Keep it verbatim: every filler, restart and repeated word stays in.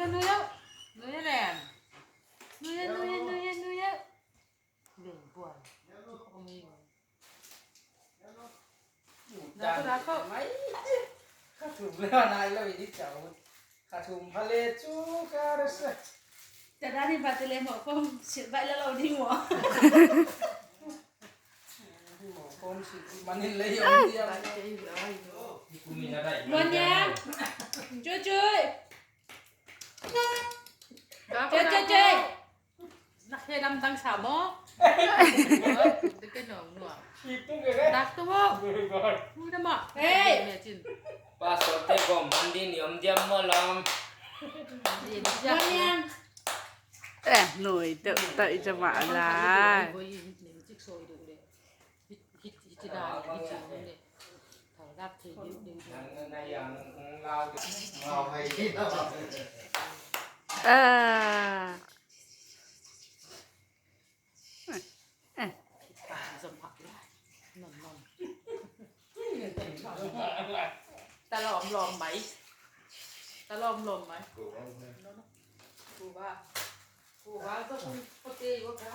Nuya, nuya len. Nuya, nuya, nuya, nuya. Leng buai. Dako, dako. Mai. Kha thum le nai lo i di chau. Kha thum pha le chu ka ra sa. Te dani ba te le mo kom sil bai la lo ding mo. Mo kom sil manin le yo dia. Luan Niang. Chui chui. Dako, chui chui dako. Chui. Nak he dam tang sa mo. Deke nong nua. Dak tu mo. Udah mak. Hey. Pastor te gom bandi ni om diam mo lam. Luan Niang. Eh, noi, tak, tak ija ma lai. Ah. Ta lawm lawm mai. Ta lawm lawm mai. Kuva. Kuva zo kun pote yo ka.